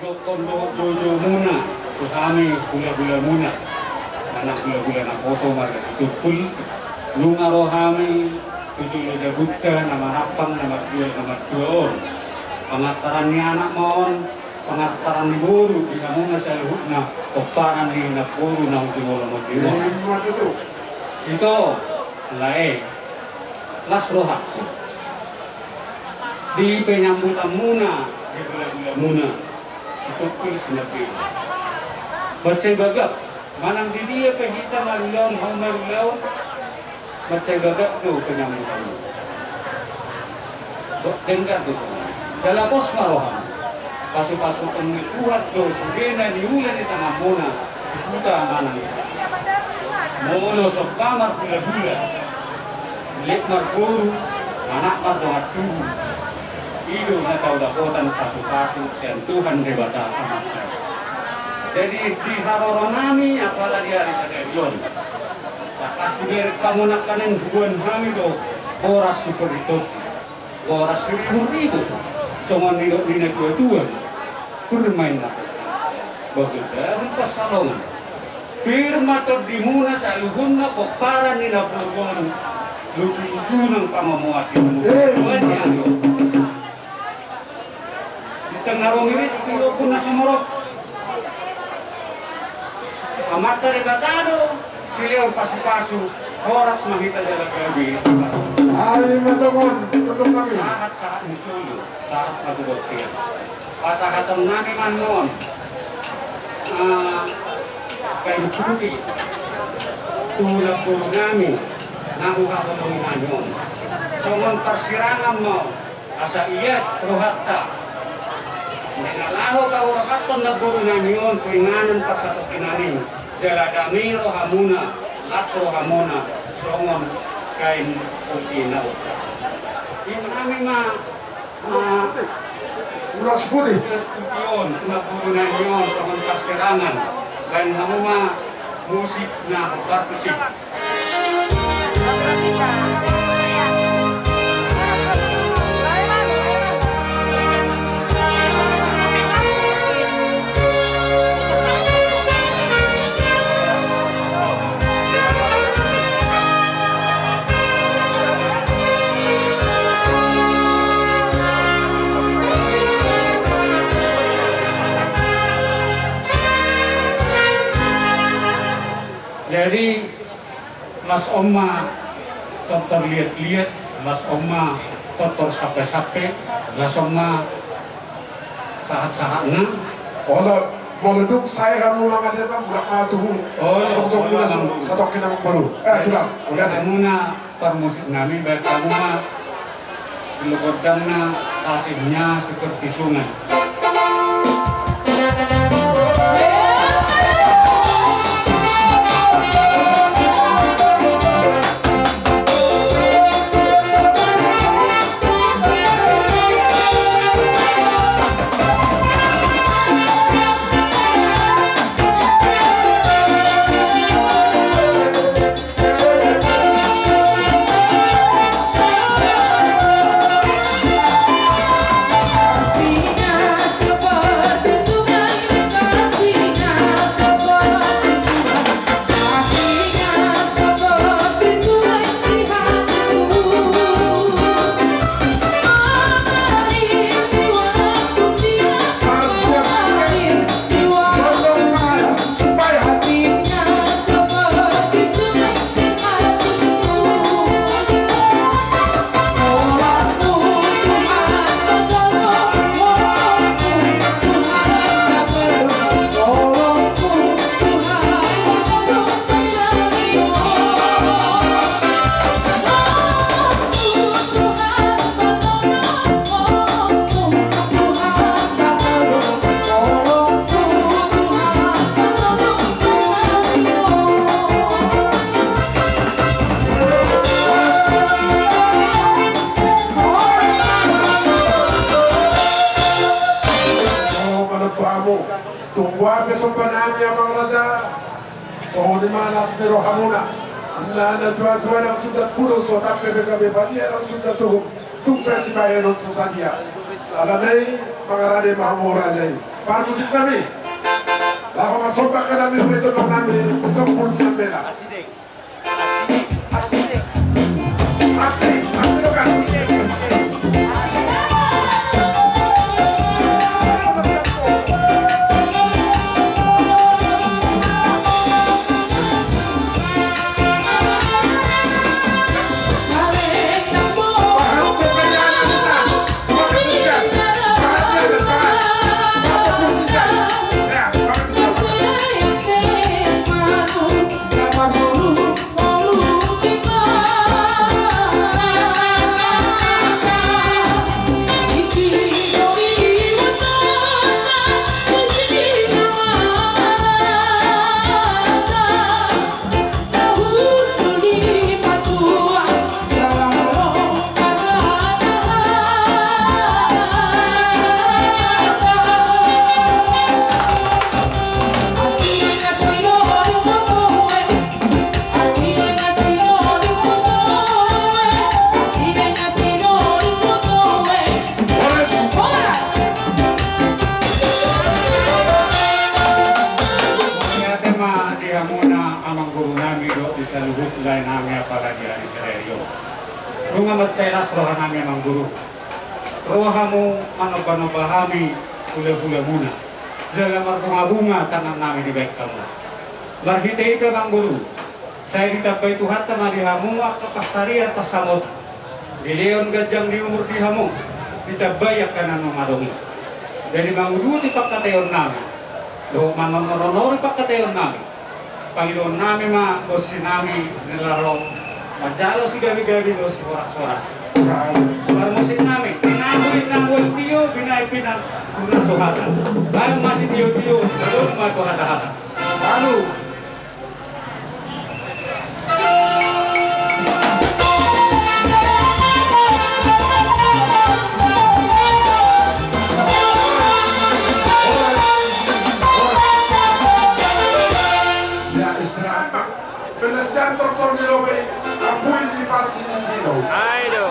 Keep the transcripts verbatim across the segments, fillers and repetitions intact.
Dokkon dohot joujou muna tu hami hulahula muna, manang hulahula naposo marga Sitompul. Nunga ro hami tu jolo jabuta na manampang na marjual na martua on. Pangantaran ni anak ma on, pangantaran ni boru di hamuna saluhutna, pomparan ni namboru na ujung olo monding on. Ima tutu. Ito, lae, las rohangku di penyambutan muna di hulahula muna Sitompul Sinambela. Mansai gagap, manang di dia pe hita marulaon, hamu marulaon, mansai gagap do penyambutan muna. Denggan do songon i. Jala pos ma roham. Pasu-pasuon ni Tuhan do sudena niula ni tangan muna di huta manang i. Molo somba marhulahula, lek marboru, anak mardongan tubu, i do na tau dapotan pasu-pasu sian Tuhan Debata Amanta. Jadi di haroro nami apala di ari sadari on, tangkas dibereng hamu nangkaning huboan hami do horas siporitopi, horas siribur-ribur, songon nidok ni natua-tua. Pir ma inna, bahen-bahen pansalongan. Pir ma tondimuna saluhutna pomparan ni namboru on, lucu-lucu nang pangomoan di. Eh, tuan ya. Di tengah rong iris tindokku na sumorop. Amanta Debata do silehon pasu-pasu, horas ma hita jala gabe. Ai ma tongon, tondok nami. Sahat-sahat ni solu, sahat ma tu bontean. Pasahaton nami ma nuaeng, ah, kain putih tu namboru nami na huhaholongi nami on. Songon parsirangan ma on. Asa ias rohanta. Nena laho tahurohathon namboru nami on tu inganan parsatongkinan i, jala dame rohamuna, las rohamuna, songon kain putih na uta. Ima nami ma, ah, ulos putih. Ulos putih on, namboru nami on, songon parsirangan. Baen hamu ma musik na partusik. Jadi, las on ma tortor liat-liat, las on ma tortor sampe-sampe, las on ma sahat-sahatna. Olo, molo dung sae hamu mangaliat, mulak ma tuhu. Olo, olo, olo, olo. Satongkin na mamboru. Eh, tulang, mangaliat. Muna parmusik nami, baen hamu ma di gondangna Kasihnya Seperti Sungai. Tunggu apa sopan nami, amang raja? Songon i ma las ni rohamuna. Inna na tua-tua nang sundat pudul, so tampe pe gabe badia nang sundat uhum. Tung pe sibahenon so sadia. Adanei, mangarade ma hamu raja i. Parmusik nami. Laho marsomba hanami hu ito nami, sitong puluh siam bela. Mauliate ma di hamuna amang guru nami dohot di saluhut lae nami apala di ari sadari on. Nunga mansai las roha nami amang guru. Ro hamu manomba-nomba hami hula-hulamuna. Jala marbunga-bunga tangan nami dibahen hamu. Marhite i pe amang guru, sai ditambai Tuhanta ma di hamu angka pansarian pansamotan. Dilehon ganjang ni umur di hamu, ditambai angka na naung adong i. Jadi manguduti pangkataion nami dohot manonoronori pangkataion nami, pangidoon nami ma bonsi nami na lam ro manjalo sigabe-gabe dohot sihoras-horas. Parmusik nami, innahu innahu wal tio, binahen pinangan na so hata. Bahen ma sitio-tio, adong ma tu hata-hata. Lalu. Ya, istirahat, Pak. Penesian tortor di lobe, apui di parsi di sino. Ayo.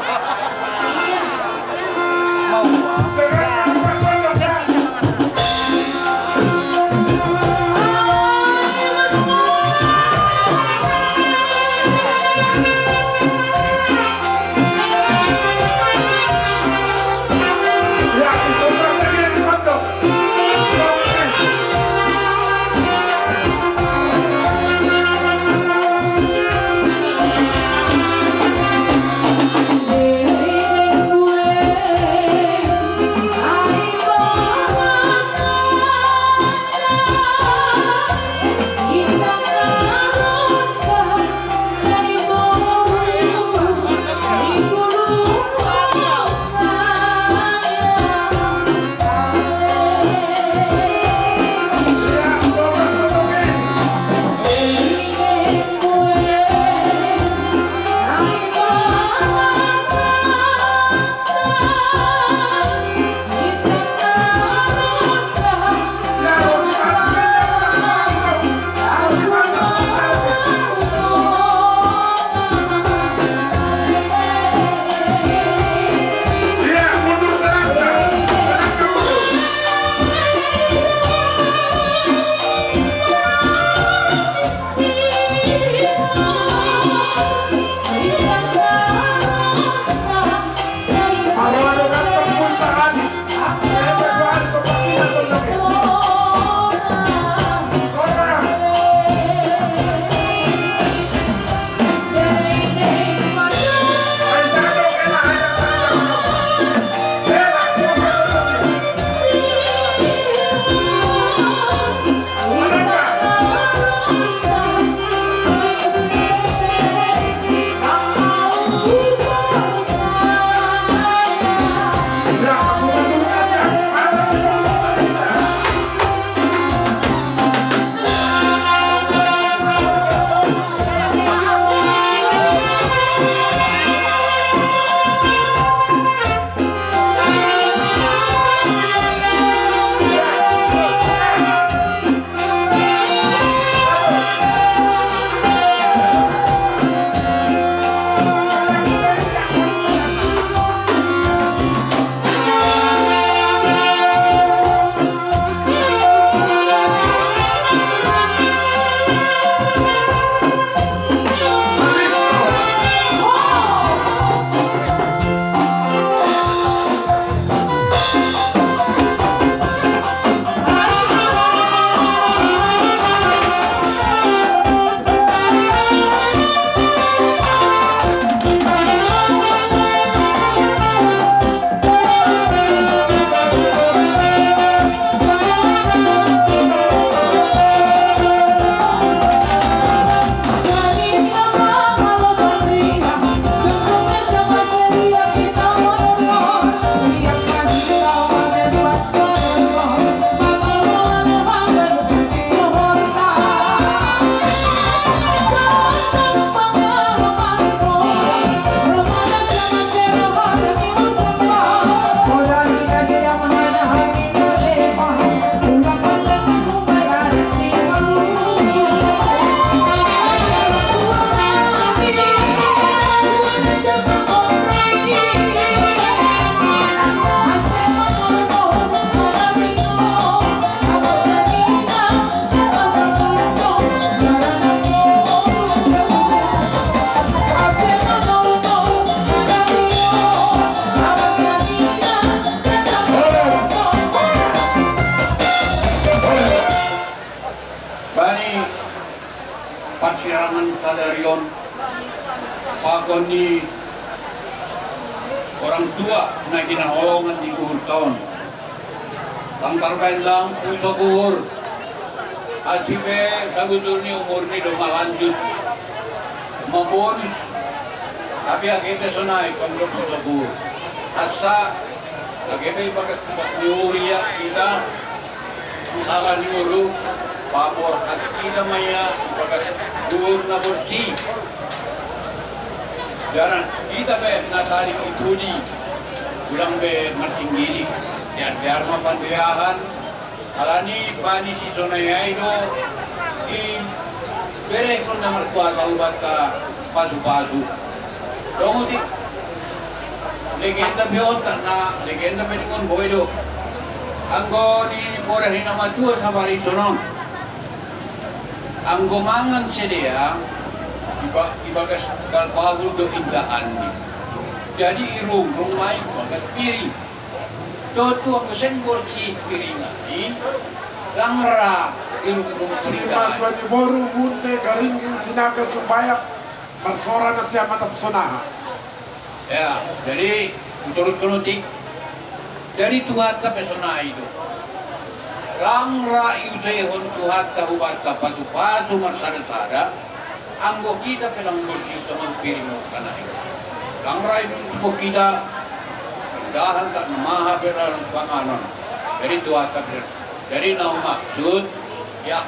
Ni parsirangan sadari on, pakon ni orang tua na hinaholongan di uhurta on. Lang tarbaen lang puso uhur. Asi pe sabutulni umurni do malanjut, mabonus. Tapi age pe sonai, panggo puso uhur. Asa age pe ibagas ni uhur ia hita, sala ni uhur, paborhat hita ma ia ibagas uhur na borsih. Janah hita pe na tading i pudi, ulang be martinggiling. Dear-dear ma pandeahan, alani bani si sonai ai do iberehon na markuasa hubanta pasu-pasu. Songon i, legenda pe on, tanda legenda pe ningon boi do. Anggo nipodah ni na matua sabarison on, anggo mangan sidea, iba-, ibagas galpagul do indahanni. Jadi irungrung ma i ibagas piring. Tontu anggo seng borsih piring i, lang ra irungrung indahan. Simatua ni boru, bunte, garingging, sinaka, sumbayak, marsora nasiam atap sonaha. Ya, jadi, hutorushon otik. Jadi Tuhanta pe sonai do. Lang ra iuseihon Tuhanta hubanta pasu-pasu marsada-sada, anggo hita pe lang borsih songon piring nangkaning i. Lang ra iuseihon hita indahan, tanda maha pe dalam panganon. Jadi Tuhanta pe. Jadi na humaksud, ya,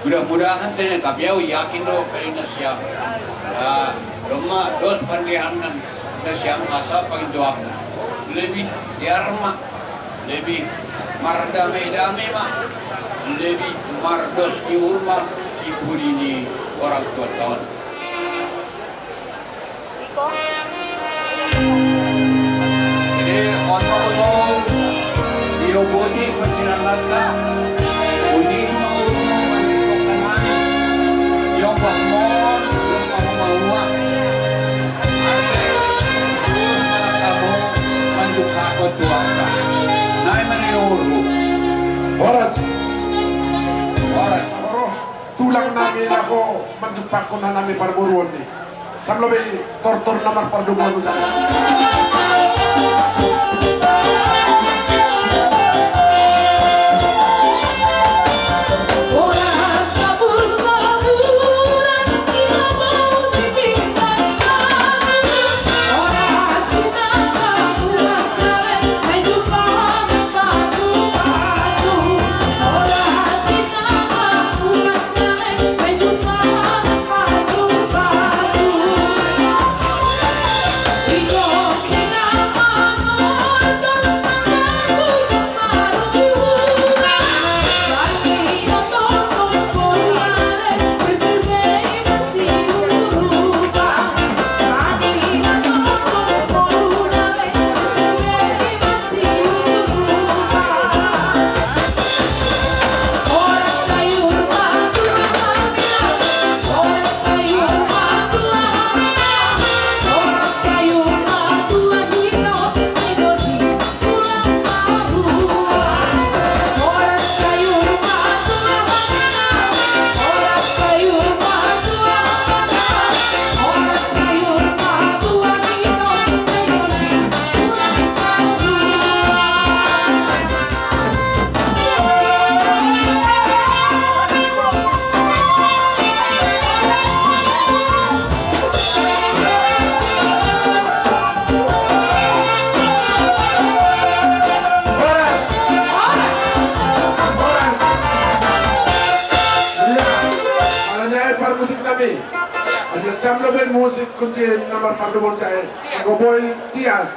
mudah-mudahan tene, tapi au yakin do, peri nasiam. Ya, domma dos pandeahan nasiam asa pangindoan. Lebih dear ma, lebih mardame-dame ma, lebih mardos ni uhur ma i pudi ni orang tua ta on. Jadi, on ma boto, dioboti pansinanganta, undi ma uhur manjengkok tangan, diombas mon, diombas maua. Ate, uhur manang tabo, manjengkok Tuhanta. Nai ma ni uhur. Horas. Horas. Roh tulang nami laho manjumpakkon hanami parboruon i. Sian lobei tortor na marpardomuan usaha. Horas. Horas. Ia, ala ni ai parmusik nami. Asa sian lobei musik kunci na marpardomuan ta i. Goboi Tias.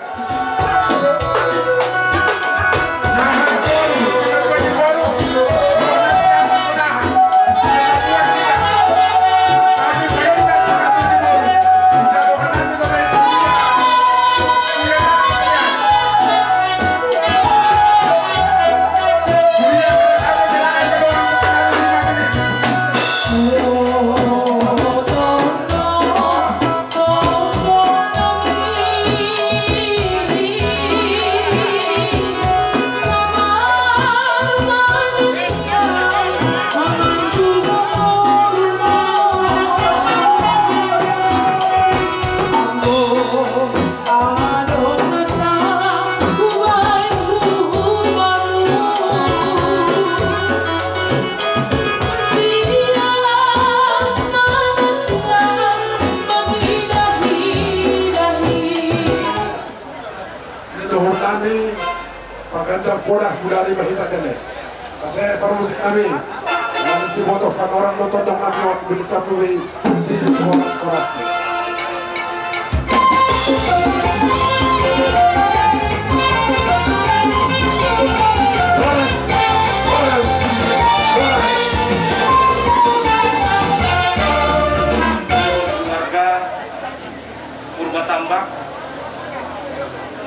Macam podah gulari bahita tene. Ase parmusik nami. Dan si botoh panorang do tondong nami on bisa puri si koras-koras. Koras, koras, koras. Warga Purba Tambak,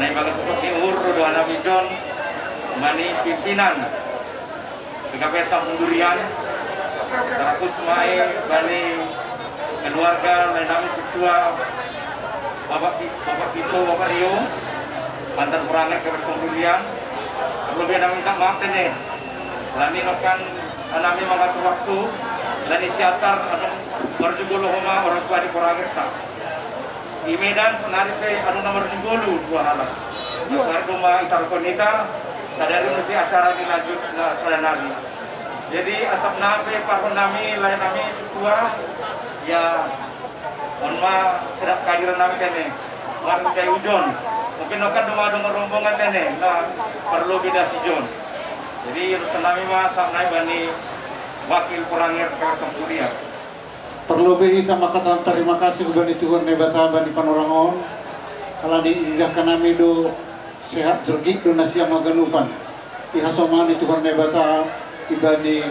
na ibagas pusok ni uhur do hanami John, mani pimpinan P K P S Kampung Durian, tarakus mai bani keluarga lae nami sintua Bapak Pi-, Bapak Pito, Bapak Rio, mantan poranget P K P S Kampung Durian, terlebih nami minta maaf tene. Lani nokan nami mangatur waktu, lani siatar anu marjugolo homa orang tua di poranget ta. I Medan sonari pe anu na marjugolo dua halak. Dua. Baru ma itarukon ita, sadari mesti acara dilanjut na sadanari. Jadi atap nape parhon nami, lae nami sintua, ya, on ma tidak kehadiran nami tene. Baru saya ujon. Mungkin nokan dong adong rombongan tene, na perlu beda si John. Jadi terus nami ma, sahat nai bani wakil poranget Kampung Durian. Parlobei hita mangkatahon tarima kasih hubani Tuhan Naibata bani panorang on, ala ni idahkan nami do sehat jorgik do nasiam haganupan. Ihasomani Tuhan Naibata ibani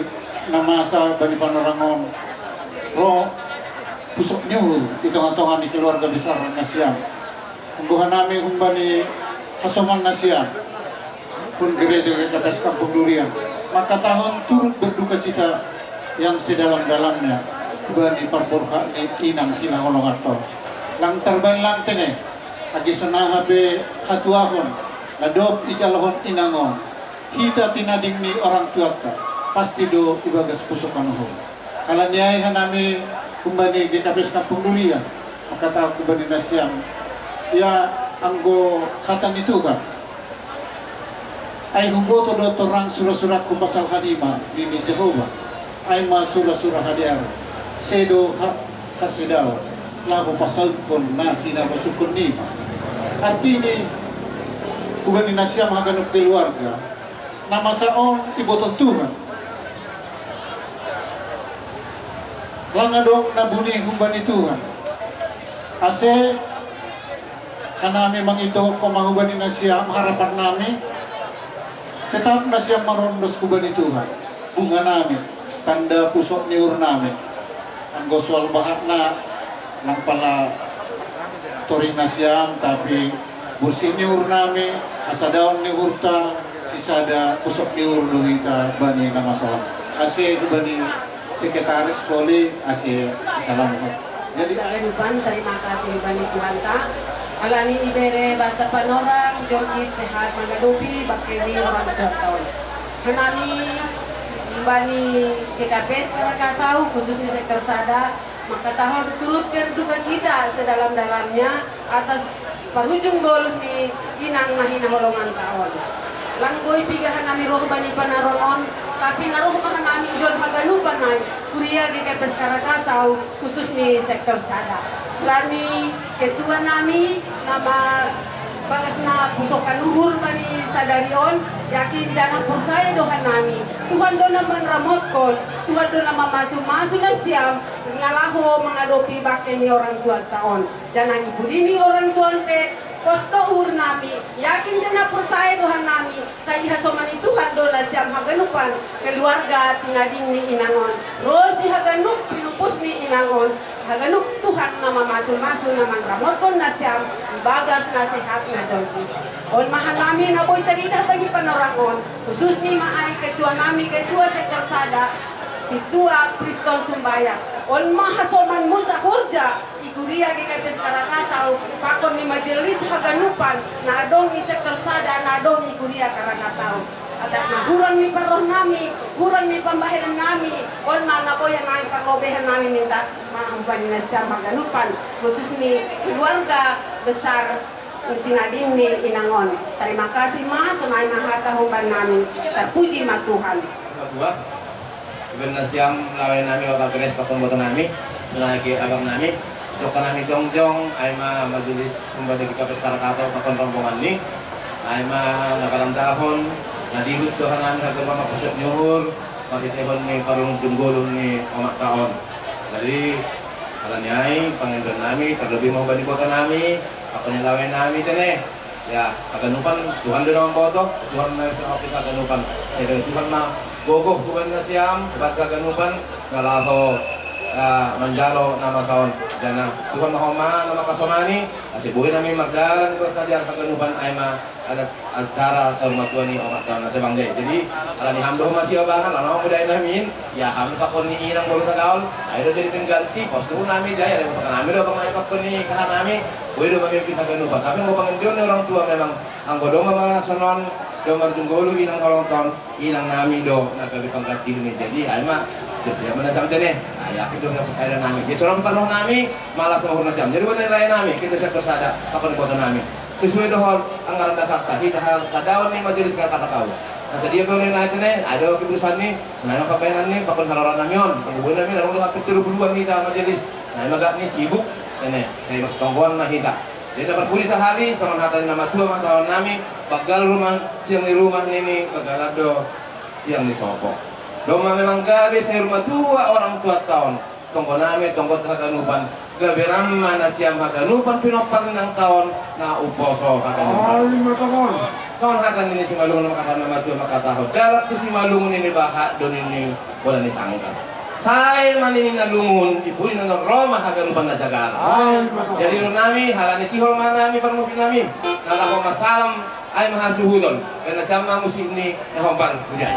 na masa bani panorang on ro pusok ni uhur i tonga-tonga ni keluarga besar nasiam. Anggo hanami humbani hasoman nasiam, pun gereja G K P S Kampung Durian, mangkatahon turut berduka cita yang sedalam-dalamnya bani parborhat ni inang hinaholongan ta on. Lang tarbaen lang tene, age songon aha pe hatuahon na dob ijalohon inang on, hita tinading ni orang tuanta, pasti do ibagas pusok uhur. Ala ni ai hanami humbani G K P S Kampung Durian, mangkatahon humbani nasiam, ia anggo hata ni Tuhan. Ai huboto do torang sura-suratku pasal hanima, nini Jahowa. Ai ma sura-sura hadear, sedo ha-, hasedaon, laho pasaulkon na hinarosukon nima. Artini, hubani nasiam haganup keluarga, na masa on iboto Tuhan. Lang adong na buni humbani Tuhan. Ase hanami mangitohon homa hubani nasiam harapan nami, tetap nasiam marondos hubani Tuhan. Bunga nami, tanda pusok ni uhur nami. Anggo soal bahatna, lang pala torih nasiam, tapi borsih ni uhur nami, hasadaon ni uhurta, sisada pusok ni uhur do hita bani na masa on. Ase bani sekretaris, koli, ase salam. Jadi, Tuhan, terima kasih bani Tuhanta. Ala ni ibere banta panorang, jorgit sehat mangadopi bakti ni orang tua ta on. Hanami bani G K P S Krakatau, khusus ni sektor sada, mangkatahon turut berduka cita sedalam-dalamnya atas parujung goluh ni inang na hinaholongan ta on. Lang boi piga hanami roh bani panorang on, tapi na roh ma hanami jolo haganupan nai, kuria G K P S Krakatau, khusus ni sektor sada. Ala ni ketua nami, na ma bagas na pusokan uhur bani sadari on, yakin janah porsaya do hanami. Tuhan do na manramotkon, Tuhan do na mamasu-masu nasiam, na laho mangadopi bakti ni orang tuanta on. Janah i pudi ni orang tua on pe, pos do uhur nami, yakin janah porsaya do hanami, sai ihasomani Tuhan do nasiam haganupan, keluarga tinading ni inang on, ro si haganup pinupus ni inang on, haganup Tuhan na mamasu-masu na manramotkon nasiam, ibagas na sehat na jorgit. On ma hanami na boi taridah bani panorang on, khusus ni ma ai ketua nami, ketua sektor sada, sintua Kriston Sumbayang. On ma hasomanmu sahorja, i kuria G K P S Krakatau, pakon ni majelis haganupan, na adong i sektor sada, na adong i kuria Krakatau. Atap na hurang ni parroh nami, hurang ni pambahenan nami, on ma na boi nai parlobeian nami minta maaf bani nasiam haganupan, khusus ni keluarga besar tinading ni inang on. Terima kasih ma, sonai ma hata humbani nami, terpuji ma Tuhan. Iban nasiam lae nami Bapak Grace pakon boto nami, sonai ke abang nami, jokka nami jongjong, ai ma majelis humbani G K P S Krakatau pakon rombongan ni, ai ma na palandahon, Na dihut do hanami haganupan mapusat ni uhur, marhitehon ni parunjung golu ni omak taon. Jadi, alani ai, pangandaon nami, tarlebih ma humbani boto nami, apa ni lawe nami tene. Ya, haganupan, Tuhan do na mamboto, Tuhan na so haganupan. Ya, dan Tuhan ma gogoh humbani nasiam, humbani haganupan, na laho, ya, manjalo na masa on. Janah, Tuhan ma homa na mangkasomani, ase boi nami mardalan, di bagasan haganupan, ai ma adat acara saur matua ni omak taon na tebang jai. Jadi, alani ham do homa siobangan, alana homa dai nami in, ya ham pakon ni inang boru tagaol, ai do jadi pengganti, pos tu nami jai, alani pakon nami do abang ai pakon ni kaha nami, boi do mamimpin haganupan. Tapi anggo pangandaon ni orang tua memang, anggo domma ma sonon, do marjunggolu inang holong taon, inang nami do, na gabe pangganti ni. Jadi, ai ma, siap-siap ma nasiam tene. Ai, yakin do na persada nami. Jadi, sonon parroh nami, malas ma uhur nasiam. Jadi, bener lae nami, kita siap tersada, apa ni boto nami. Sesuai dohot anggaran dasarta, hita ha-, sadaon ni majelis kata kau. Na sadia pe uli na tene, ada keputusan ni, sonai ma papenan ni, pakon halora nami on, panggubuan nami, lalu hampir tolu puluhan hita majelis. Na, ima gak ni sibuk, tene, kayak mas tonggoan na hita. Jadi dapat pudi sahali, songon hata ni na matua ma taon nami, banggal rumah, tiang ni rumah nini, banggal do, tiang ni sopo. Domma memang gabe sai rumah tua orang tua taon. Tonggo nami, tonggo haganupan, gabe ramma nasiam haganupan pinompar ni inang taon, na umposo haganupan. Ai, ma tongon. Songon hata ni Simalungun mangkatahon, na matua mangkatahon, dalan tu Simalungun nini bahat do nini bola ni sanggar. Sai ma nini na lungun, di pudi na ro ma haganupan na jagar. Ai, ma tongon. Jadi, nami, halani sihol ma nami parmusik nami, na laho masalam, ai ma hasuhuton, karena siam ma musik ni na hombar, hujai.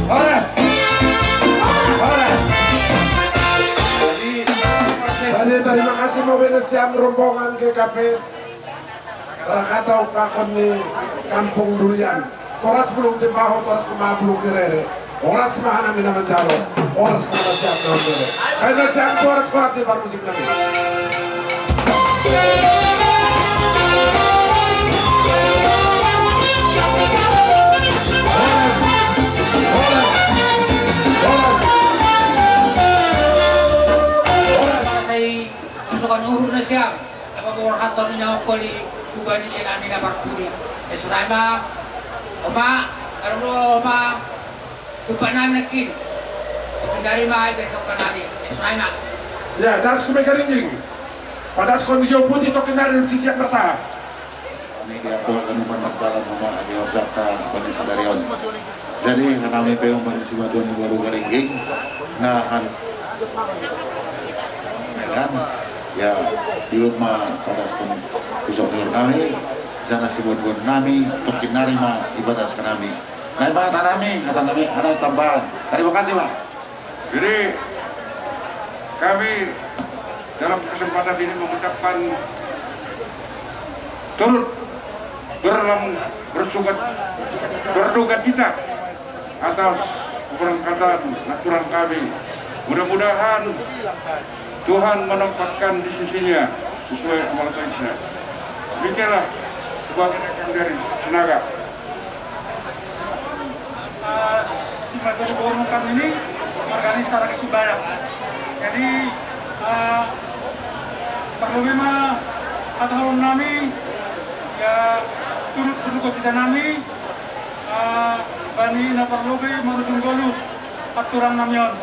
Horas. Horas. Jadi, tarima kasih ma nasiam rombongan G K P S. Krakatau pakon ni Kampung Durian. Toras Bulung Timbaho, toras ma Bulung Sirere. Horas ma hanami na manjalo. Horas ma nasiam na manjalo. Ai nasiam horas, horas ni parmusik nami. Sai pusukan uhur nasiam, apa borhaton ni nyawa koli hubani inang ni na parpudi. Eh, sonai ma, oma, kalau lo oma, tumpak nami nangkin. Tapi dari ma, ikan tumpak nami. Eh, sonai ma. Ya, das kumi karingging. Pada sekondisi putih tokin dari sisi yang bersahab. Kami di Abdul Kanupan Masalah Mama Adi Orzaka Bani Sadarion. Jadi, hanami pe umpama si Batuan di Baru Garingging, nah, han-, kan, ya, di rumah pada setum-, usok di nami, sana si buat-buat nami, tokin nari ma ibadah ke nami. Nah, ibadah nami, kata nami, ada tambahan. Terima kasih, Pak. Jadi, kami dalam kesempatan ini mengucapkan turut berlam-, bersuka, berduka cita atas keberangkatan natural kami. Mudah-mudahan Tuhan menempatkan di sisinya sesuai amal baiknya. Demikianlah sebagai rekan dari Sinaga. Eh, si Materi Bormukan ini margani Saragi Sibayang. Jadi, eh, perlu memang kata nami, ya, turut berduka cita nami, eh, Ni na parlobei marujung ngolu aturan nami on.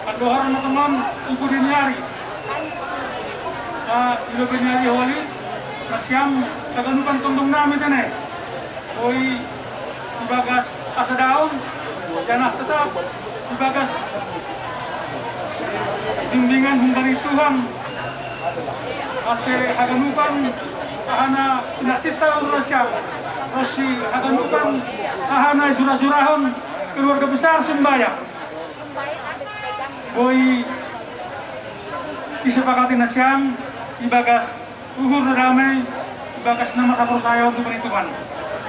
Andohar ma tongon i pudi ni ari. Ah, i lobei ni ari holi, nasiam haganupan tondong nami tene. Boi ibagas hasadaon, janah tetap ibagas bimbingan humbani Tuhan, ase haganupan aha na pinasinta uhur nasiam, ronsi haganupan aha na isura-surahon keluarga besar Simbaya. Boi disepakati nasiam ibagas uhur na dame, ibagas na marhaporsayaon tu Tuhan.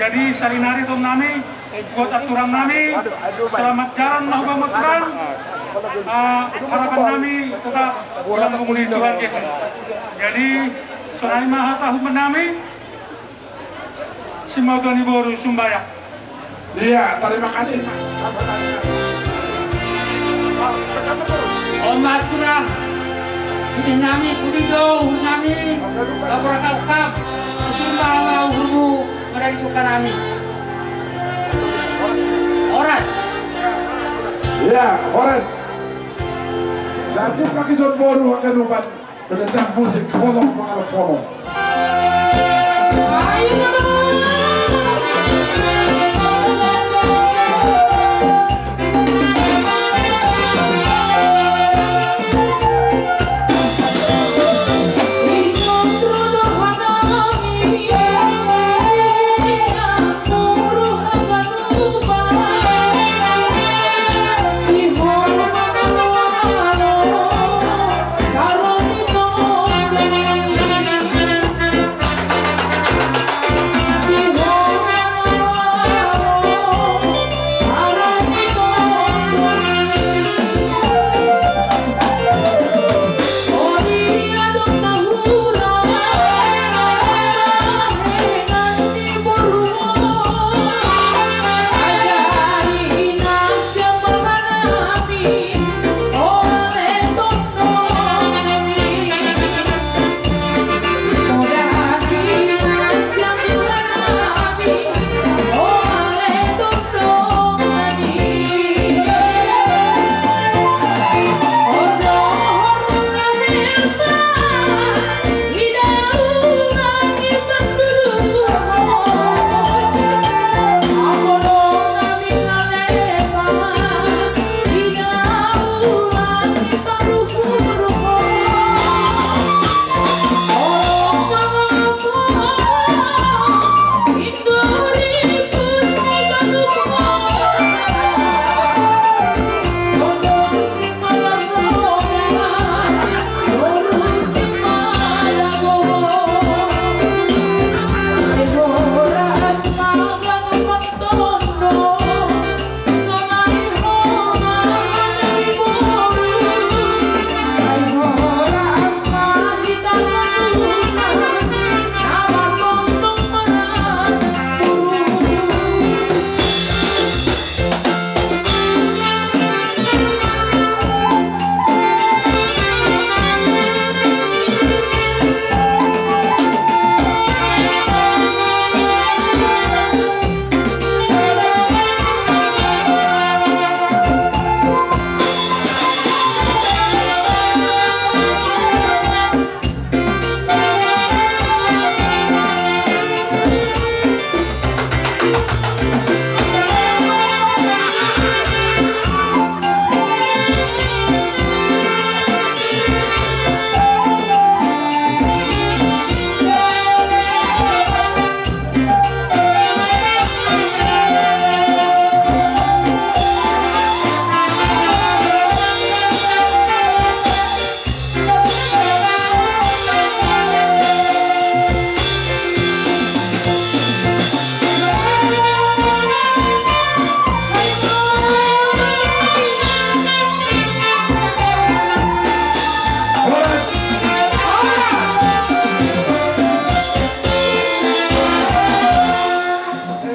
Jadi, sarinari tongon nami, buat aturan nami, selamat jalan ma hubungan aturan. Ah, harapan nami tetap dalam pengundi Tuhan Yesus. Jadi, sonai ma hata hubungan nami, Simautuan ni boru Simbaya. Iya, terima kasih. Omat kurang. Ini nami kudido nami. Kapura kapkap. Itu mama uhurmu. Mereka juga nami. Horas. Iya, horas. Jadi pakai John boru haganupan. Berdasar musik kolong mengalap kolong.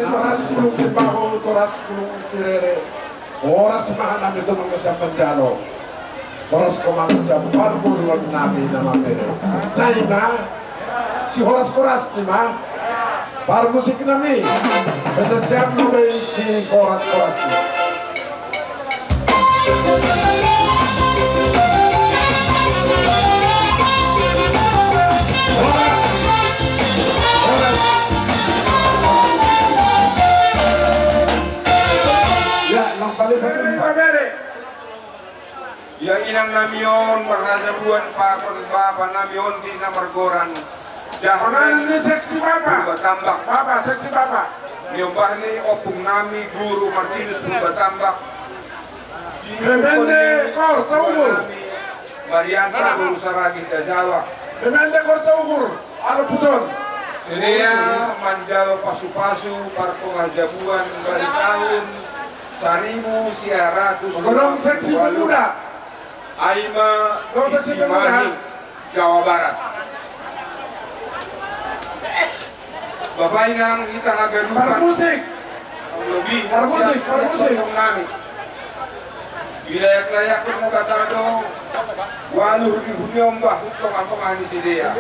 Horas pulung Timbaho, horas pulung Sirere. Horas ma hanami tongon na sian manjalo. Horas ma hanami sian parboruon nami na mambere. Nai ma, si horas-horas ni ma. Parmusik nami, beta siap juga isi koras-korasnya. Koras. Koras. Ya, yang paling penting, Pak Bere. Ya, inang nami on, marhajabuan pakon bapa nami on di na margoran. Jangan ni seksi bapa. Purba Tambak. Bapa, seksi bapa. Niombah ni ompung nami Guru Martinus Purba Tambak. Hemende kor, saugur. Marianta Guru Saragih Dajawa. Hemende kor, saugur. Alo puton. Sidea manjalo pasu-pasu parpanghajabuan bari tahun saribu sia ratus. Belum seksi pemuda. Aima. Belum seksi pemuda. Cimahi, Jawa Barat. Bapa inang hita haganupan. Parmusik. Lebih. Parmusik, parmusik. Nami. Ilayak-layak pun kata do. Waluh ribu niombah hutong angkong ani sidea.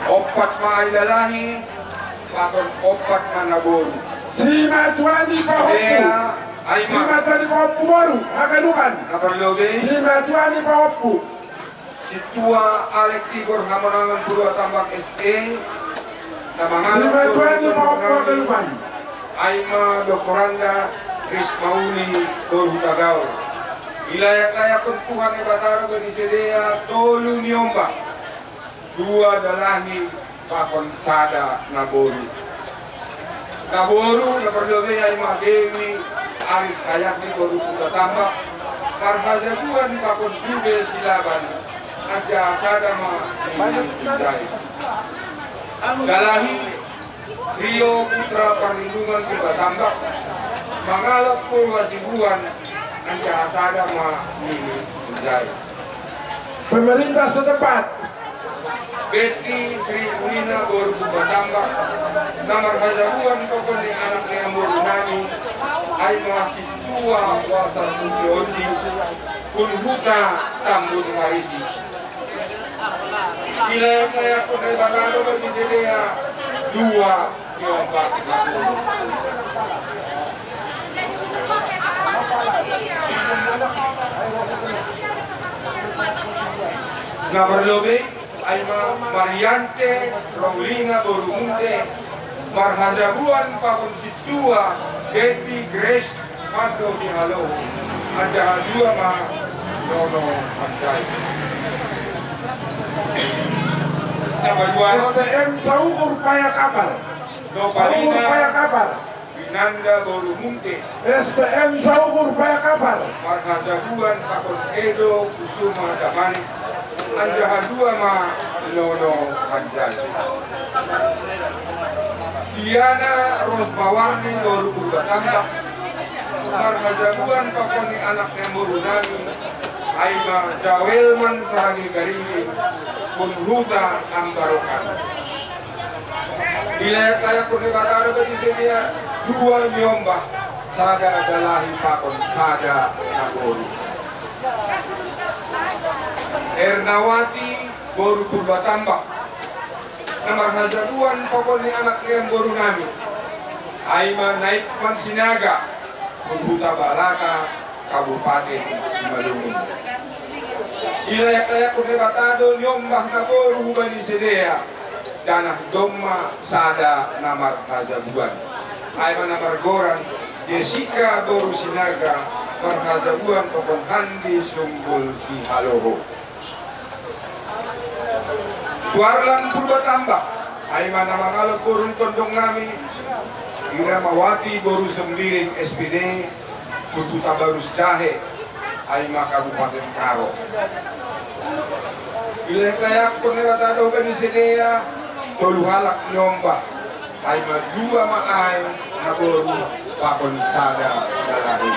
Opat ma ai lalahi, pakon opat ma naboru. Simatuani pahompu. Simatuani pahompu boru, haganupan. Simatuani pahompu. Sintua Alek Tigor Hamonangan Purba Tambak S E, na mangalap Simatuani pahompu haganupan. Aima Doktoranda Rismauli Boru Hutagaol. Ilayak-layak pun Tuhan e Batara bani sidea tolu niombah. Dua dalahi pakon sada naboru. Naboru na parlobei ai ma Dewi Aris Hayati Boru Purba Tambak. Marhajabuan pakon Jubel Silaban. Anjaha sada ma. Dalahi Rio Putra Parlindungan Purba Tambak. Mangalap Purba Sibuan. Anjaha sada ma. Pemerintah setempat. Betty Sri Ulina Boru Purba Tambak, na marhajabuan pakon ni anak ni amboru nami, ai ma Sintua Wasa Putri Ondi, Purba Huta Tambun Marisi. Ilayak-layak pun ai bakado bagi sidea dua. Na parlobei ai ma Mariante Roulina Boru Munte, marhajabuan pakon Sintua Devi Grace Mando Sihalo, anjaha dua ma nono panjai. Na paduahon. S T M saugur paya kapar. Saugur paya kapar. Winanda Boru Munte. S T M saugur paya kapar. Marhajabuan pakon Edo Kusuma Damani. Anjaha dua ma nono panjai. Diana Rosmawarni Boru Purba Tambak. Marhajabuan pakon ni anak ni amboru nami. Ai ma Jawelman Saragi Garingi. Purba Huta Ambarokan. Ilayak-layak pun ni bakado bagi sidea dua niombah, sada dalahi pakon sada naboru. Ernawati Boru Purba Tambak. Na marhajabuan pakon ni anak ni amboru nami. Ai ma Naikman Sinaga, Purba Huta Balata, Kabupaten Simalungun. Ilayak-layak pun ni bakado niombah naboru bani sidea. Janah domma sada na marhajabuan. Ai ma na margoran Jessica Boru Sinaga, marhajabuan pakon Handi Sumbul Sihaloho. Suarlan Purba Tambak, ai ma na mangalap boru ni tondong nami, Iramawati Boru Sembiring S P D, Purba Huta Barus Jahe, ai ma Kabupaten Karo. Ilayak-layak pun ni bakado bani sidea tolu halak niombah, ai ma dua ma ai naboru pakon sada dalahi.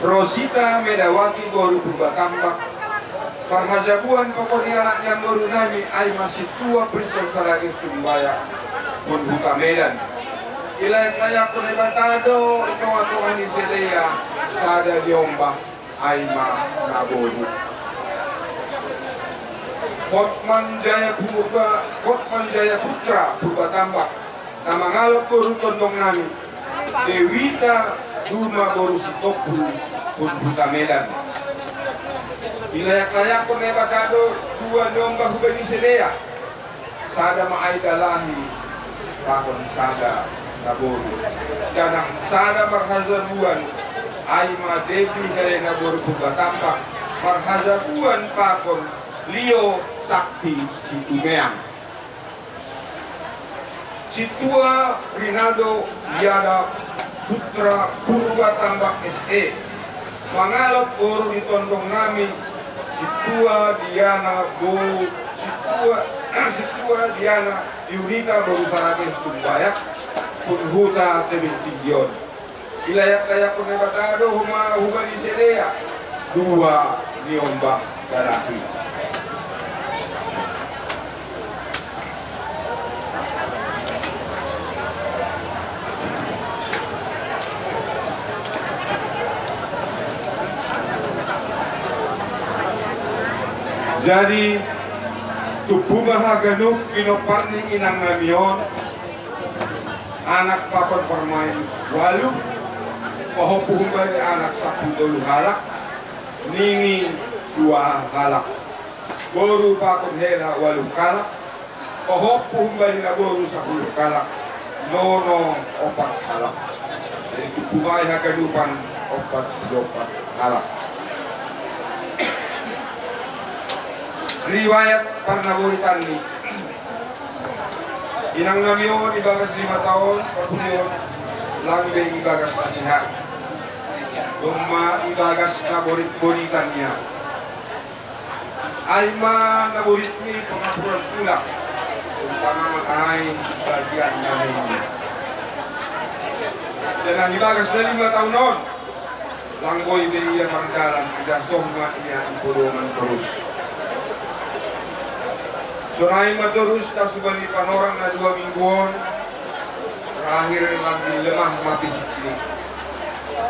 Rosita Medawati Boru Purba Tambak. Marhajabuan pakon ni anak ni amboru nami ai ma Sintua Priston Saragih Sumbayang, Purba Huta Medan. Ilayak-layak pun ni bakado i tonga-tonga ni sidea sada niombah, ai ma naboru. Hotman Jaya Purba, Hotman Jaya Putra Purba Tambak, na mangalap boru tondong nami, Dewita Duma boru Sitopu, pun Huta Medan. Ilayak-layak pun Naibata do dua niombah hubani sidea. Sada ma ai dalahi, pakon sada na boru. Janah sada marhajabuan, ai ma Devi Helena boru Purba Tambak, marhajabuan pakon Lio Sakti Situmeang. Sintua Rinaldo Diana Putra Purba Tambak S E. Mangalap boru ni tondong nami, Sintua Diana boru, Sintua, Sintua Diana Yunita boru Saragih Sumbayak, pun Huta Tebing Tinggi on. Ilayak-layak pun Naibata do homa hubani sidea dua niombah dalahi. Jadi, tumpu ma haganup ginompar ni inang nami on, anak pakon parumaen ualuh, pahompu humbani anak sapuluh tolu halak, nini dua halak. Boru pakon hela ualuh halak, pahompu humbani naboru sapuluh halak, nono opat halak. Jadi tumpu ma i haganupan ompat puluh ompat halak. Riwayat parnaboritanni. Inang nami on ibagas lima taon parpudi on, lang be ibagas na sehat. Domma ibagas na borit-boritan ia. Ai ma na borit ni pangapuran tulang, umpama ma ai bagian na nini. Janah ibagas na lima taon on, lang boi be ia mardalan, idah soh ma ia i podoman torus. Sonai ma torus tasuba ni panorang na dua minggu on, terakhir lang dillemah ma fisikni.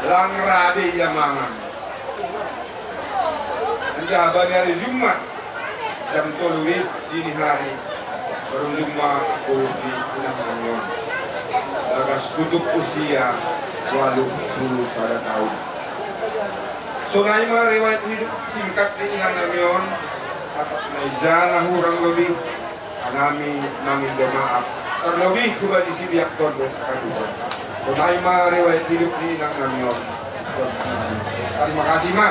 Lang ra be ia mangan. Anjaha bani ari Jumat, jam tolu WIB dini hari, marujung ma uhur ni inang nami on. Bagas tutup usia ualuh puluh sada taon. Sonai ma riwayat hidup singkat ni inang nami on, atap na ija na hurang lobi, hanami mangindo maaf, tarlobih hubani sibiak tondos aka Tuhan. Sonai ma riwayat hidup ni inang nami on. Tarima kasih ma.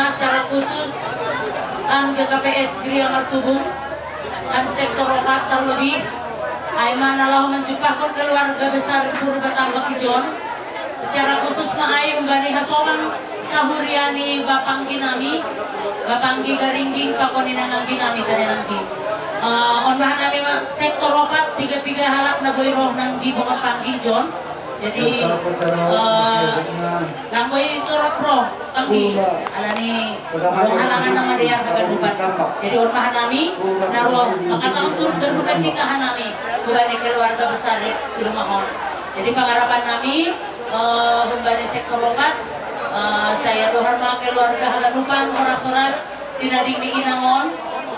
Secara khusus, an G K P S Gria Martubung, an sektor opat terlebih, ai ma na laho manjumpahkon keluarga besar Purba Tambak ijon. Secara khusus ma ai umbani hasonang sahuria ni bapanggi nami, bapanggi Garingging pakon inanganggi nami tadi nanggi. Eh, on bahan nami ma sektor opat, piga-piga halak na boi roh nanggi pakon panggi ijon. Jadi, eh, lang boi torop roh panggi, alani dong halangan na madear haganupan. Jadi on ma hanami na roh mangkatahon turut berduka cita hanami hubani keluarga besar di rumah on. Jadi pangarapan nami, eh, humbani sektor opat, eh, sai dohor ma keluarga haganupan horas-horas tinading ni inang on,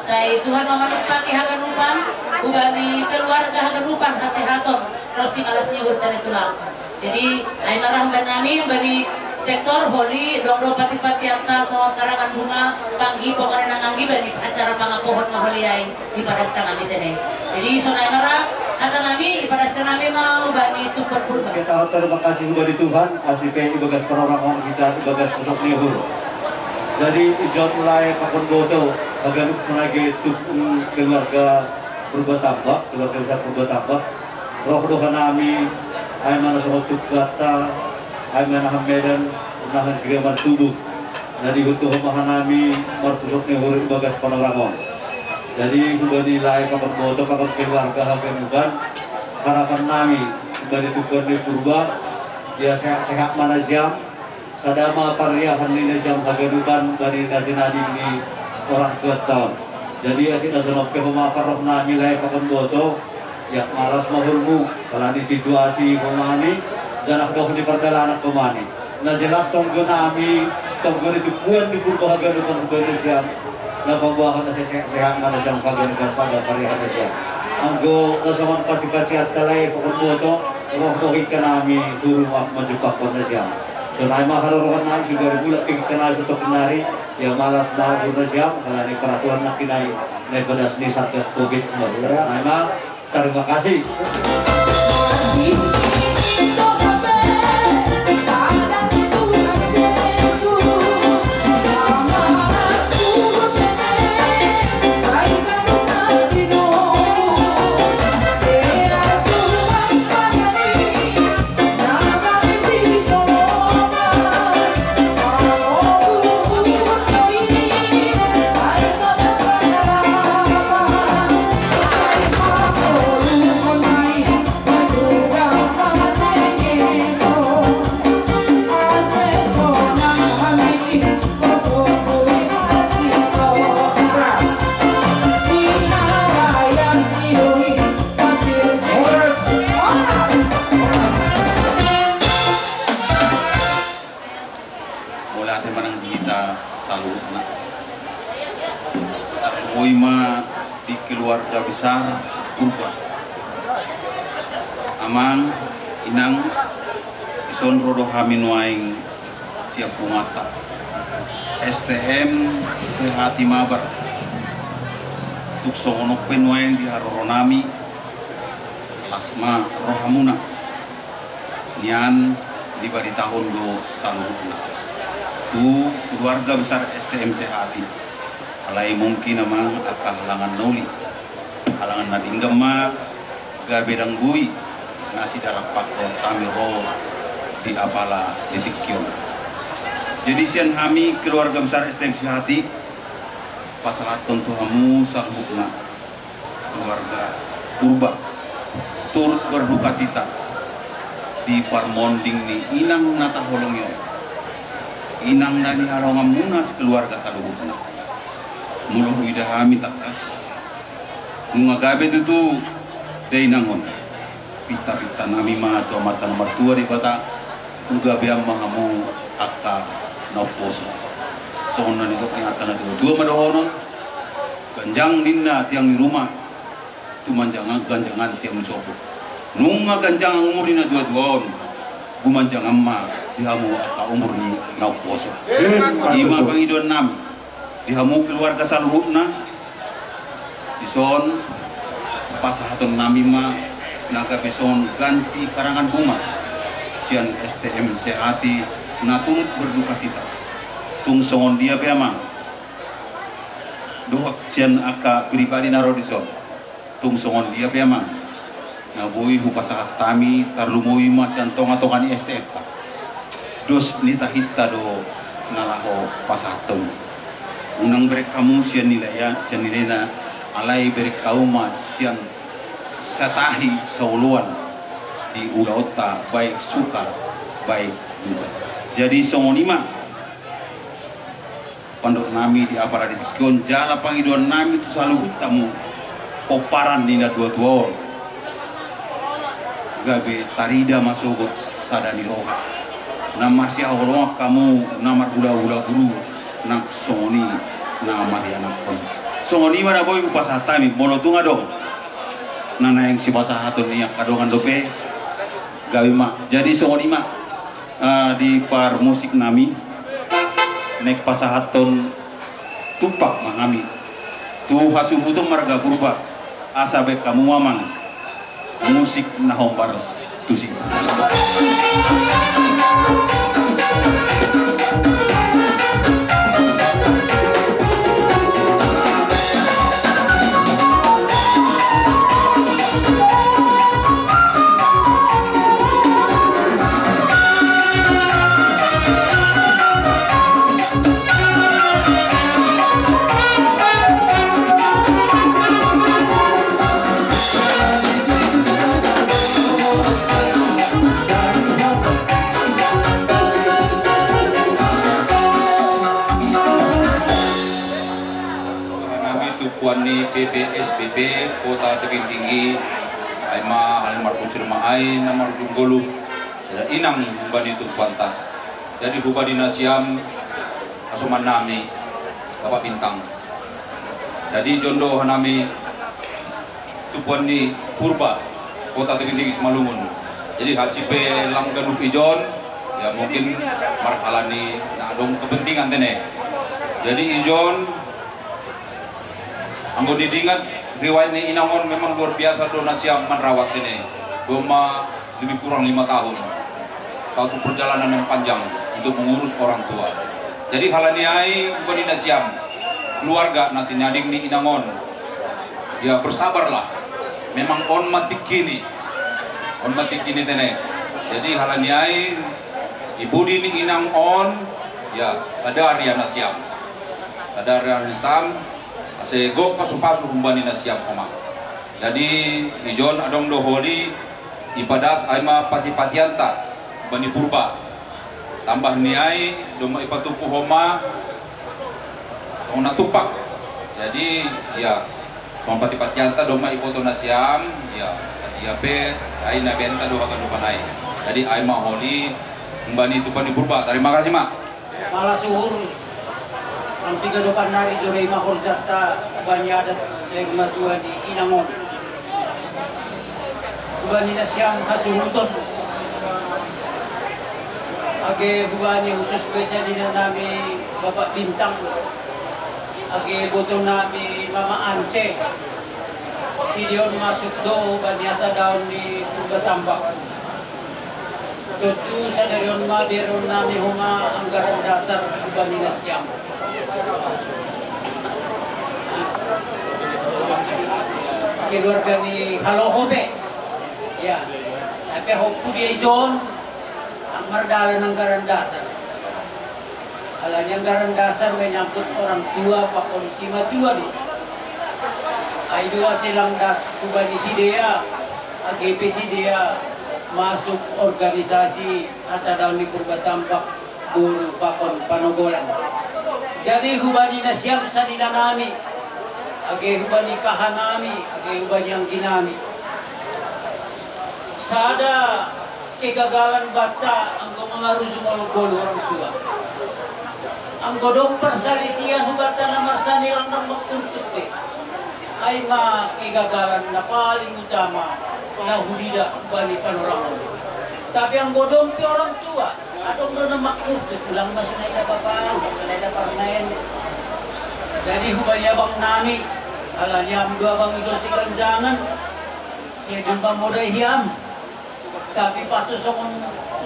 sai Tuhan ma manumpaki haganupan hubani keluarga haganupan hasehaton ronsi malas ni uhur tadi tulang. Jadi ai ma ra humbani nami, humbani sektor holi dong do pati-patianta songon karangan bunga, panggi, pokokna nanganggi bani acara pangapohon ma holi ai. Ipadaskon nami tene. Jadi sonai ma ra hata nami, ipadaskon nami ma hubani Tumpuan Purba. Kita terima kasih hubani Tuhan, asi pe ibagas panorangon hita ibagas pusok ni uhur. Jadi ijon lae pakon boto, haganup sonai ge tumpu keluarga Purba Tambak, keluarga besar Purba Tambak. Roh do hanami, ai ma na songon tumpuanta, ai ma na Medan, na Gria Martubung. Na dihutuhon ma hanami marpusok ni uhur ibagas panorangon. Jadi hubani lae pakon boto pakon keluarga haganupan, harapan nami hubani Tumpuan ni Purba, ia sehat-sehat ma nasiam, sada ma pariahan ni nasiam haganupan bani na tinading ni orang tuanta on. Jadi atik na sonon pe homa parroh nami lae pakon boto, ia malas ma uhurmu, alani situasi homa ni, janah dohot ni pardalanan homa ni. Na jelas tonggo nami, tonggo ni Tumpuan ni Purba haganupan hubani nasiam, na paboahon asa sehat-sehat ma nasiam haganupan sada pariahan nasiam. Anggo na songon pati-patianta lae pakon boto, roh do hingka nami tu rumah manjumpahkon nasiam. Sonai ma haroroan nami, sugari bulan pe hingka nami songon nari, ia malas ma uhur nasiam, alani peraturan nangkin ai na ipadas ni Satgas Covid. Sonai ma, terima kasih. Mauliate ma nang di hita saluhutna. Tarlumobi ma di keluarga besar Purba. Amang, inang, dison ro do hami nuaeng sian punguanta S T M Sehati Mabar. Tung songon on pe nuaeng di haroro nami, las ma rohamuna. Nian dibaritahon do saluhutna tu keluarga besar S T M Sehati. Alai mungkin amang angka halangan na uli, halangan na denggan ma gabe dang boi na sidarampakkon hami ro di apala di tingki on. Jadi sian hami keluarga besar S T M Sehati, pasahathon tu hamu saluhutna keluarga Purba turut berdukacita di parmonding ni inang na taholongi on, inang na nihalonganmuna sakeluarga saluhutna. Molo huida hami tangkas, nunga gabe tutu da inang on. Pinta-pinta nami ma tu Amanta na martua Debata, tu gabean ma hamu angka na umposo. Songon na nidok ni angka na tua-tua ma dohonon, ganjang ninna tiang ni ruma, tumanjang ganjangan tiang ni sopo. Nunga ganjang umur ni na tua-tua on, gumanjangan ma di hamu angka umur ni na umposo. Ima pangidoan nami di hamu keluarga saluhutna. Dison pasahaton nami ma na gabe songon ganti karangan bunga sian S T M Sehati na turut berdukacita. Tung songon dia pe amang, dohot sian angka pribadi na ro dison. Tung songon dia pe amang, na boi hupasahat hami tarlumobi ma sian tonga-tonga ni S T F ta. Dos ni tahinta do na laho pasahathon. Unang bereng hamu sian nilaian, sian nilaina, alai bereng hamu ma sian satahi saoloan di ulaonta baik suka baik duka. Jadi songon i ma pandok nami di apala di tingki on jala pangidoan nami tu saluhut hamu pomparan ni na tua-tua on. Gabe tarida ma sogot sada ni roha. Na masihaholongan hamu na marhula-hula guru nang songon i na marianakkon. Songon i ma na boi hupasahat hami molo tung adong na naeng sipasahaton ni angka dongan dope. Gabe ma jadi songon i ma. Ah, di parmusik nami naeng pasahathon tumpak ma hami tu hasuhuton marga Purba asa baen hamu amang musik na hombar tusi. Nami tumpuan ni P P S B P Kota Tebing Tinggi, ai ma hal markusir ma ai na marujung goluh sada inang humbani tumpuanta. Jadi humbani nasiam hasoman nami Bapak Bintang. Jadi jondo hanami tumpuan ni Purba Kota Tebing Tinggi Simalungun. Jadi hansit pe lam ganup ijon, ya mungkin marhalani na adong kepentingan tene. Jadi ijon anggo didingat riwayat ni inang on memang luar biasa do nasiam manrawat tene. Doma lebih kurang lima tahun. Satu perjalanan yang panjang untuk mengurus orang tua. Jadi halani ai humbani nasiam keluarga na tinading ni inang on, ya bersabarlah. Memang on ma tingkini. On ma tingkini tene. Jadi halani ai di pudi ni inang on, ya sadar ya nasiam. Sadar ya nasiam. Ase gok pasu-pasu humbani nasiam homa. Jadi ijon adong do holi ipadas ai ma pati-patianta bani Purba. Tambah ni ai doma ipatumpu homa songon na tumpak. Jadi ya songon pati-patianta doma iboto nasiam, ya dia pe ai na benta do haganupan ai. Jadi ai ma holi humbani tumpuan ni Purba. Tarima kasih ma. Malas uhur. Nang piga dopan nari jore ima horjanta bani adat sai matua ni inang on. Hubani nasiam hasuhuton. Age hubani khusus pe sanina nami Bapak Bintang. Age boto nami Mama Ance. Sideon masuk do hubani asa daon ni Purba Tambak. Tontu sadari on ma beron nami homa anggaran dasar hubani nasiam. Keluarga ni haloho pe. Ya. Tapi hompu dia ijon ang mardalan anggaran dasar. Alani anggaran dasar menyangkut orang tua pakon simatua do. Ai dua selang das hubani sidea, age pe sidea masuk organisasi asa daon ni Purba Tambak boru pakon panogolan. Jadi hubani nasiam sanina nami, age hubani kaha nami, age hubani anggi nami. Sada kegagalan banta anggo mangaruju ngolu-ngolu orang tua. Anggo dong parsalisian hubanta na marsanilang na mangkurtuk be. Ai ma kegagalan na paling utama na hudida bani panorang on. Tapi anggo dong pe orang tua, adong do na mangkurtuk ulang ma sonai da bapa, sonai da parmaen. Jadi hubani abang nami, alani am do abang ijon siganjangan, sedun pamodai hiam. Tapi pas tu songon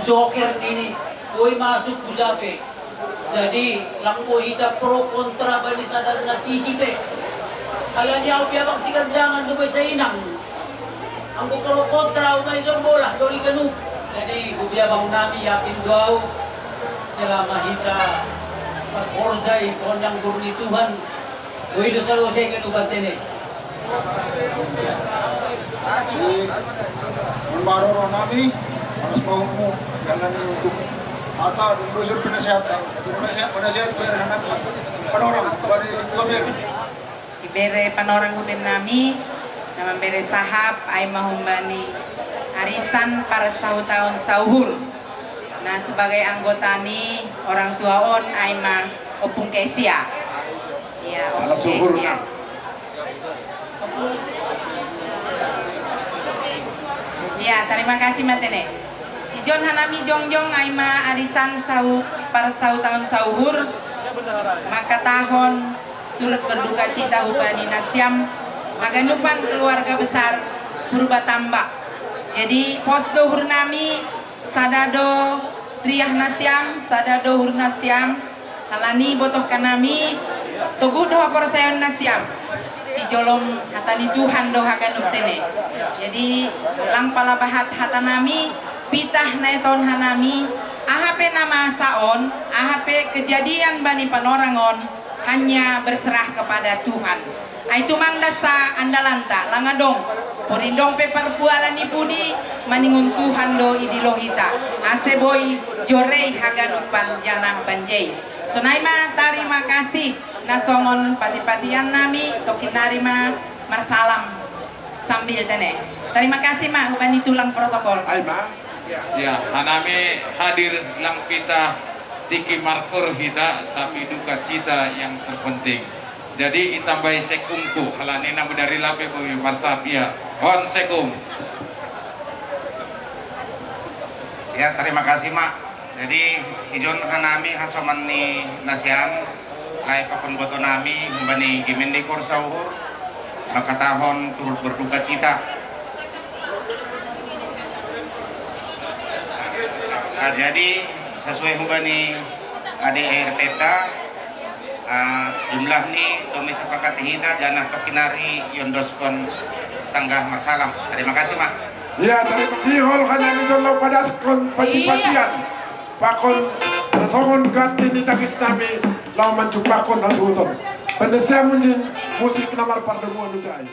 joker nini, boi masuk hujape. Jadi lang boi hita pro kontra bani sadana sisi pe. Alani au biabang siganjangan do boi sainang. Anggo pro kontra au ma ijor bola do di kanu. Jadi tu biabang nami yakin do au, selama hita parhorja i hon anggur ni Tuhan, boi do salose kehidupan tene. Di maroro nami, panas pahumu, jangan untuk hata dan bosur penasehat. Penasehat, penasehat, penasehat, panorang, bani kami. Ibere panorang huben nami, na mambere sahap, ai ma humbani arisan parsahutaon sauhur. Na sebagai anggota ni orang tua on, ai ma Ompung Kesia. Iya, Ompung Kesia. Iya, terima kasih ma tene. Ijon hanami jongjong ai ma arisan sau parsahutaon sauhur, mangkatahon turut berduka cita hubani nasiam haganupan keluarga besar Purba Tambak. Jadi pos do uhur nami, sada do riah nasiam, sada do uhur nasiam, alani botoh hanami, togu do haporsayaon nasiam sijolom hata ni Tuhan do haganup tene. Jadi lang pala bahat hata nami, pitah na etoon hanami, aha pe na masa on, aha pe kejadian bani panorang on, hanya berserah kepada Tuhan. Ai tumang dasa andalanta, lang adong porindong pe parbualan i pudi, maningon Tuhan do idilo hita, ase boi jorei haganupan janah banjei. Sonai ma tarima kasih na songon patipatian nami, tongkin nari ma marsalam sambil tene. Tarima kasih ma hubani tulang protokol. Ai ma. Ya, hanami hadir lang pitah tingki markur hita, tapi duka cita yang terpenting. Jadi itambai sekungku, halani na mudari lape boi marsapia. On sekum. Ya, terima kasih ma. Jadi ijon hanami hasoman ni nasiam, lae pakon boto nami humbani Gemendekorsa uhur, mangkatahon turut berduka cita. Nah, jadi sesuai humbani A D R T ta, ah, jumlah ni tomi sepakat hita janah tongkin nari iondoskon sanggah marsalam. Terima kasih ma. Ya, terima kasih hol hanami jolo padaskon patipatian. Pakon na songon ganti ni tangis nami laho manjumpangkon hasuhuton. Pendensia munjin musik na marpardomuan ujai.